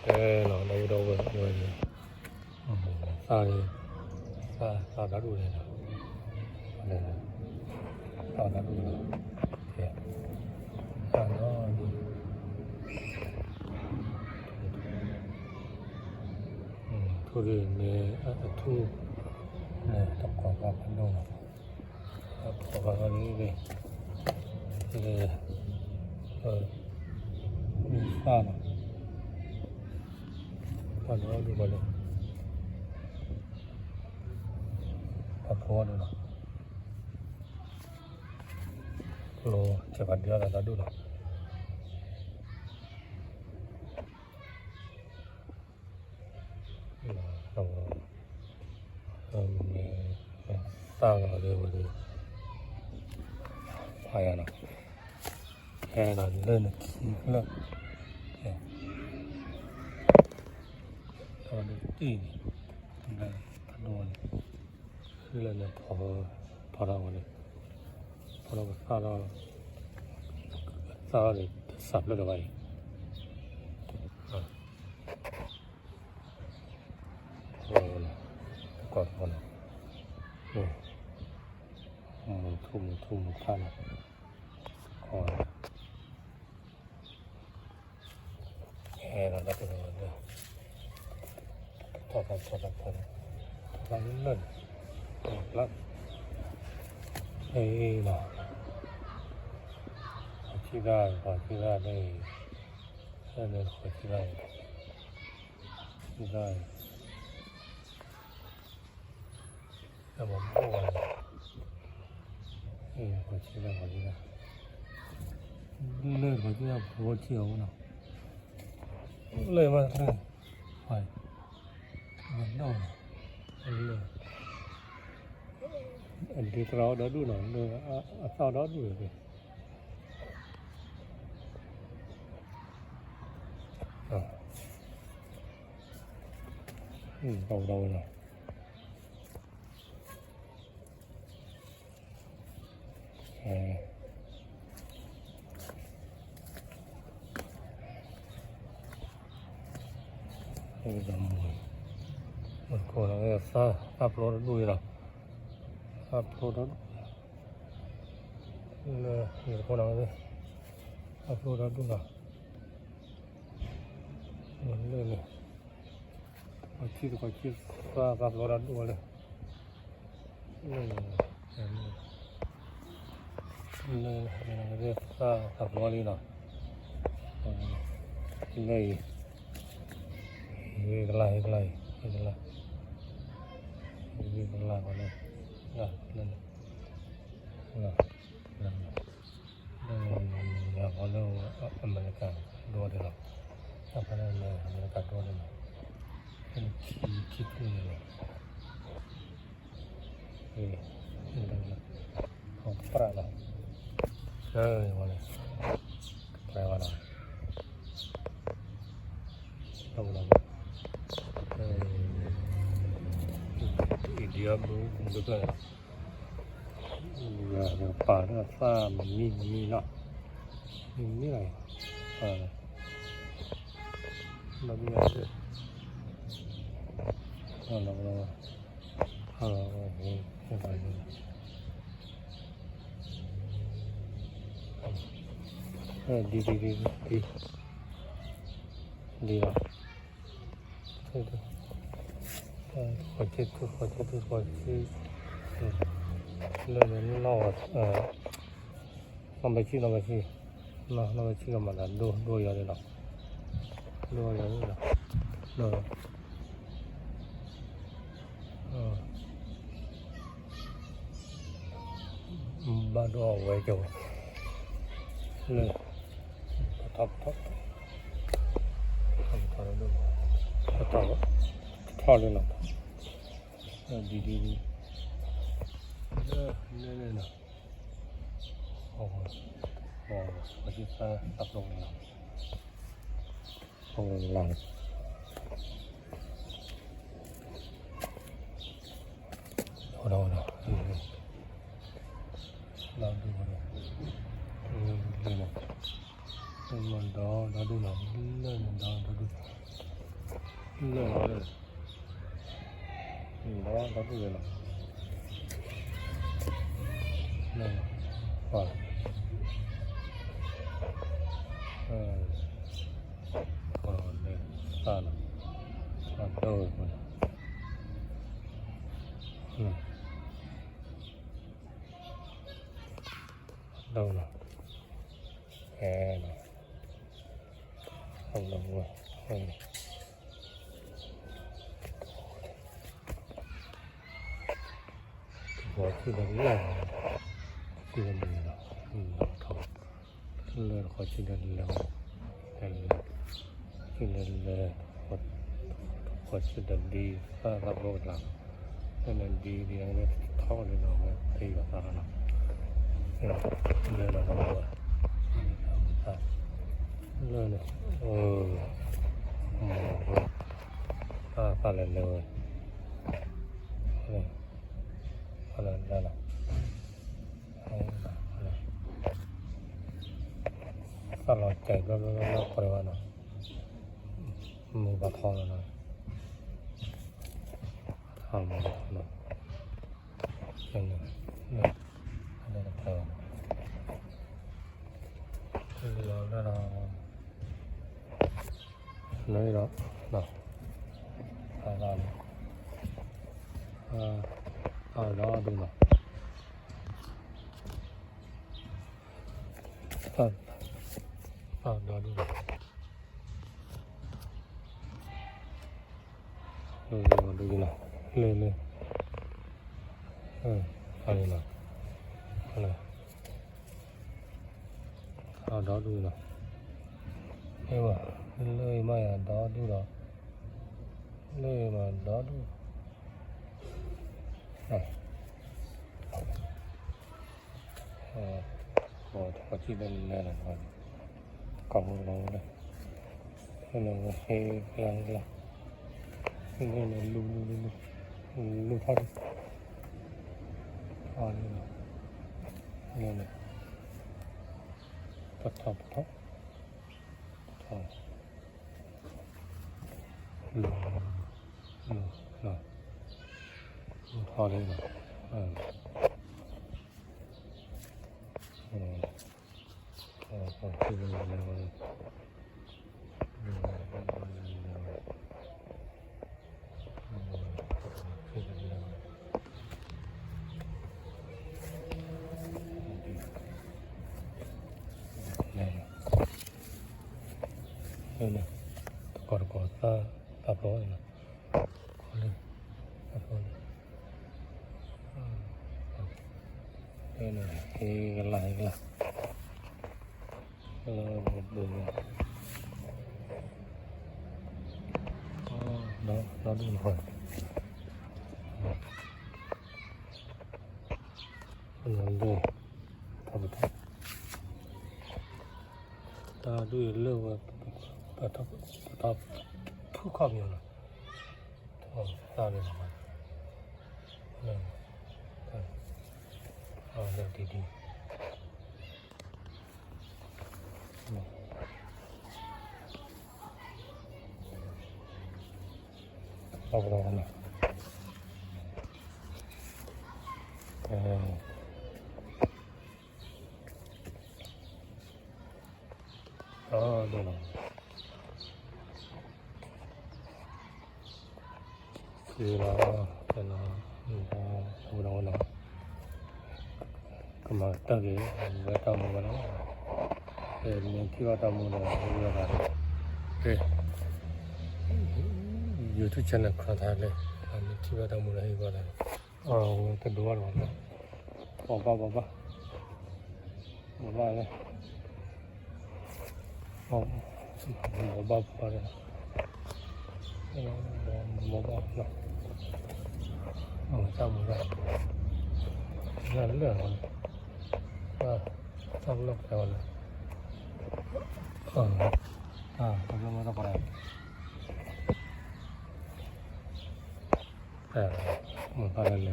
ကဲလီၤ ဒီပုၢ်ဒီဝဲၢ်ဝဲန့ၣ်, သၣ်, သၣ်, သၣ်တၢ်ဒူၣ်န့ၣ်လီၤ, သၣ်တၢ်ဒူၣ်လီၤ, သၣ်လီၤ, ထူၣ်ဒ်န့ၣ်, အထူၣ်, န့ၣ်တကိးပှၤဖးဒိၣ်လီၤ, တကိးပှၤဖးဒိၣ်န့ၣ်, လဲၤ, မုၢ်သၣ်လီၤ, ပှၤဒိၣ်ဒိၣ်ပှၤလၢ, ပှၤဖျိဒိၣ်လီၤ, ဖျိ, ကဲပှၤဒုးအီၣ်လီၤတၢ်ဒူၣ်လီၤ. သၣ်လီၤဒ်ဝဲဒၣ်, ဖးယၤလီၤ, ဟဲလီၤလၢနခံဖျၢၣ်, ဒီးတံၢ်န့ၣ်, ဖးဒိၣ်န့ၣ်, လၢန့ၣ်, ဖီထီၣ်ဝဲန့ၣ်, ဖီထီၣ်ကသၣ်ဒီး, သၣ်ဒီးတစးဖျၢၣ်ဒီးဘၣ်အံၤ ဝဲန့ၣ်, တကိးတကိးန့ၣ်, မုၢ်ထူၣ်မုၢ်ထူၣ်မုၢ်ထၣ်န့ၣ်, တကိး, ဟဲလီၤတၢ်တဂၤလၢ, ထီၣ်တၢ်ထီၣ်တၢ်ဖီ, တၢ်လၢာ်န့ၣ်, လၢာ်, ဟဲလီၤ, ဃီၤဆံတၢ်, ဃီၤဆံတၢ်လၢ, လၢန့ၣ်ဃီၤဆံတၢ်, ဆံတၢ် တၢ်မၤဘီၣ်ဝဲန့ၣ်, ဃီၤဆံတၢ်, ဃီၤဆံတၢ်, လၢဃီၤဆံတၢ်ဖိထံၣ်အီၤဝဲနီၤ, လၢမၤတၢ်, မၤဒိၣ်နီၤ, လၢ, အဒုးသရၣ်အီၣ်ဒီဒူၣ်နီၤ, လၢအသၣ်အီၣ်ဒီဒူၣ်န့ၣ်, အ, အဝဲဒၣ်ဝဲနီၤ. မုၢ်တကိးန့ၣ်, သၣ်ဖျိတဒူၣ်အံၤလီၤ, သၣ်ဖျိတဒူၣ်, မုၢ်တကိးန့ၣ်, သၣ်ဖျိတဒူၣ်လီၤ, လၢန့ၣ်, ဃီၤဆံတကိးဆံ, သၣ်ဖျိတဒူၣ်ဝဲလၢ လၢ, လၢ, သၣ်ဖျိလံနီၤ, လၢအံၤ, ဟ့ၣ်ကလၢ် ဟ့ၣ်ကလၢ်အံၤ, ဟ့ၣ်ကလၢ်, ဟ့ၣ်ကလၢ်ဃီလၢ, လၢ, လၢ, လၢ, လၢအဖီလၢအမဲရကၤဒိဒ်လီၤ, အဖီလၢအမဲရကၤဒိဒ်လီၤ, လၢခံခံဖျၢၣ်န့ၣ်လီၤ, အပြၣ်လီၤ, လၢဝဲန့ၣ်, ပြၣ်ဝဲလီၤ, လၢဝဲလီၤ, အံၤဒံးအဘုဘုဖျၢၣ်န့ၣ်လီၤ. ပာ်လၢအသၣ်မံမံနီၤ, မံမံလီၤ, လီၤ, ဒ်, ဒ်, ဒ်, ဒ်, ဒ်လီၤ. ဃီၤဆံတၢ်, ဃီၤဆံတၢ်, ဃီၤဆံ, လၢန့ၣ်, နီၢ်ဘၣ်ဆံ, နီၢ်ဘၣ်ဆံ, နီၢ်ဘၣ်ဆံကမၤသးဒိၣ်, ဒိၣ်ယီၤန့ၣ်လီၤ, ဒိၣ်ယီၤန့ၣ်လီၤ, ဘၣ်ဒိၣ်အဝဲကဝဲ, လၢ, ထီၣ်, ထီၣ်လၢလီၤ, ဒ်ဒ်ဒ်, လၢန့ၣ်လီၤ, ပှၤသၣ်ဖျိန့ၣ်လီၤ, လၢ, ဒီး, ဒီး, ဒီး, ဒီးဒူၣ်, ဒီးဒူၣ်, ဒီးဒူၣ်လီၤ, လၢန့ၣ်ဒီးဒီဒူၣ်, ဒီးဒူၣ်, လၢာ်လီၤလၢာ်, ဒီးဒီဒူၣ်လၢာ်လီၤ, လၢာ်လီၤ, ပှၤ, ပှၤလၢာ်သၣ်လီၤ, ပှၤဒိၣ်ဝဲပှၤလီၤ, ဒိၣ်လီၤ, ဟဲလီၤ, ဟဲလီၤဝဲ, တဃီၤဆံၣ်ဒီးလၢာ်, ဆံၣ်ဒီးလၢာ်လီၤ, လီၤထီၣ်, လၢာ်တဃီၤဆံၣ်ဒီးလၢာ်, လၢာ်, ဆံၣ်ဒီးလၢာ်, တဃီၤဆံၣ်ဒီးဒ်, သၣ်သၣ်ဘိကလၤ, လၢာ်န့ၣ်ဒ်ဒ်န့ၣ် ထီၣ်လၢလီၤဝဲ သ့ယီၤသၣ်လီၤ, လၢာ်လီၤဝဲ, လၢာ်န့ၣ်, သၣ်သၣ်လၢလၢဝဲ, လၢာ်လီၤ, သၣ်လီၤကဲဘျီဘျီဘျီဘျီ ပှၤတဂၤနီၤ, မုၢ်ဘၣ်ထီလီၤနီၤ, ထီလီၤနီၤ, လၢတဖျၢၣ်နီၤ, လၢလီၤလၢလီၤ, လၢလီၤ, အလီၤ, အဒီဒူၣ်နီၤ, အဒီဒူၣ်နီၤ, ဒိၣ်ဒိၣ်နီၤ, လၢလၢ, အလီၤ, အဒီဒူၣ်နီၤ, မ့ၢ်ဘၣ်, လၢမးယၤဒီဒူၣ်ဒီး, လၢမးဒီဒူၣ်, ပှၤထီၣ်ထံၣ်လၢလဲၣ်လီၤ, ကီၢ်ပူၤလီၤဝဲဒၣ်, လၢဟဲကလါကလါ, လၢလၢလူလူလူလူ, လူထီၣ်ဒံး, ထီၣ်ဒံး, လၢလၢ, ပထီၣ်ပထီၣ်, ပထီၣ် လူၤ, လူၤ, လူၤထီၣ်လံနီၤ, တကီၢ်တကီၢ်သၣ်, သၣ်ဖျိန့ၣ်လီၤ, ခီလံ, သၣ်ဖျိန့ၣ်, ဟဲကလါ ဟဲကလါ, ဒီဒူၣ်နီၤ, ဒီဒူၣ်, တၢ်ဒူၣ်အံၤလၢဝဲ, ပထီၣ်ဖုၣ်ခီၣ်မီၤနီၤ, ထီၣ်သၣ်လၢ, လၢဒ်ဒ် အဘၣ်နီၤ, အဒိၣ်နီၤ, က့ၤလီၤ, က့ၤလီၤ, တၢ်မူနီၤ, ကမၤတၢ်က့ၤ, ဝဲတၢ်မူဝဲလီၤ, မ့ၢ်ထံၣ်ဘၣ်တၢ်မူဒီး ဟ့ၣ်ဂီၤသး, က့ၤ, YouTube channel ခီၣ်သးလၢ, မ့ၢ်ထံၣ်ဘၣ်တၢ်မူဒီး ဟ့ၣ်ဂီၤသး, အဝဲတဒိဘၣ်လီၤ, ဘိးဘၣ်ဘိးဘၣ်, ဘိးဘၣ်လၢ ဘိးဘၣ်ဘိးဘၣ်လၢ, ဘိးဘၣ်လီၤ, အတၢ်မူလၢ, လၢလၢ, တၢ်လၢဖဲဝဲလၢ, တၢ်လၢမၤတၢ်ပှၤ, မိၢ်ပၢ်လၢလၢ, က့ၤလီၤ,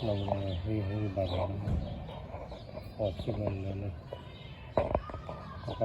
လီၤဝဲဟ့ၣ်ဟ့ၣ်ဘၣ်ဘၣ်, အီၣ်ဆံၣ်လီၤလၢလၢ, အ အ